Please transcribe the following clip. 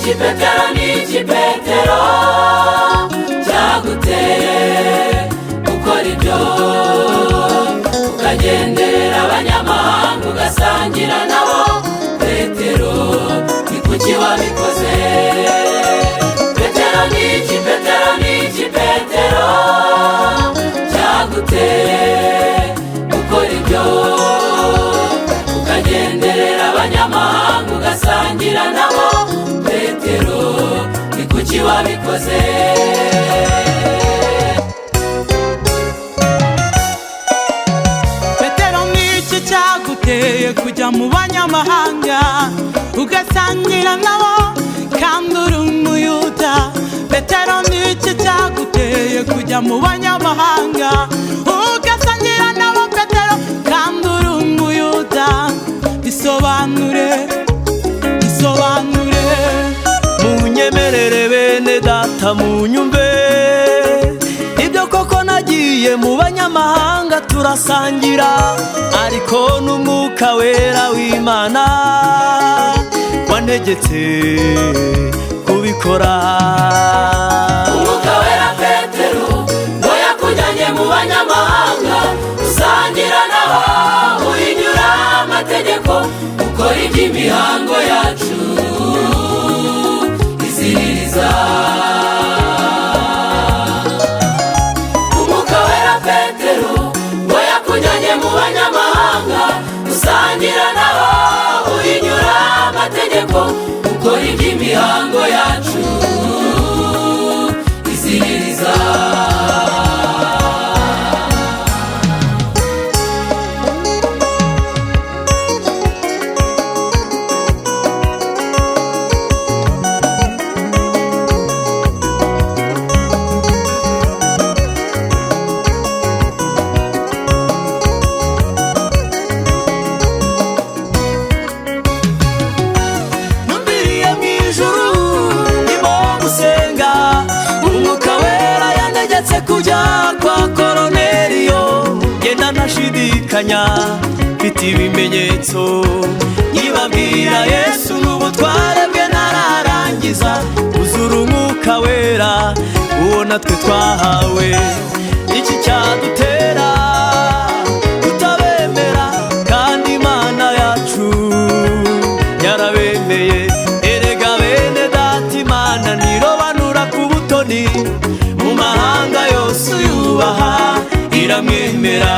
Niki, Petero, niki, Petero, cyaguteye gukora ibyo, ukagenderera abanyamahanga, ugasangira nabo? Petero, ni kuki wabikoze? Petero, niki, Petero, niki, Petero, cyaguteye gukora ibyo, ukagenderera abanyamahanga, ugasangira nabo? Petero, ni kuki wabikoze? Petero, niki cyaguteye kujya mu banyamahanga, ugasangira nabo kandi uri umuyuda? Petero, niki cyaguteye kujya mu banyamahanga, ugasangira nabo, Petero, kandi uri umuyuda? Bisobanure, bisobanure. Munyemerere bene data, munyumve. Ibyo koko nagiye mu banyamahanga turasangira, ariko n'Umwuka Wera w'Imana wantegetse kubikora. Umwuka Wera, Petero, ngo yakujyanye mu banyamahanga, usangira nabo, uhinyura amategeko, ukora iby'imihango yacu iziririza. Umwuka Wera, Petero, ngo yakujyanye mu banyamahanga, usangira nabo, uhinyura amategeko, ukora iby'imihango yacu iziririza. Numviriye mu ijuru ndimo gusenga, Umwuka Wera yantegetse kujya kwa Koroneliyo. Genda ntashidikanya, mfite ibimenyetso. Nkibabwira Yesu n'ubutware bwe, ntararangiza, uzura Umwuka Wera, uwo natwe twahawe. Iki cyadutera kutabemera kandi Imana yacu yarabemeye? Erega bene data, Imana ntirobanura ku butoni. Mu mahanga yose uyubaha iramwemera.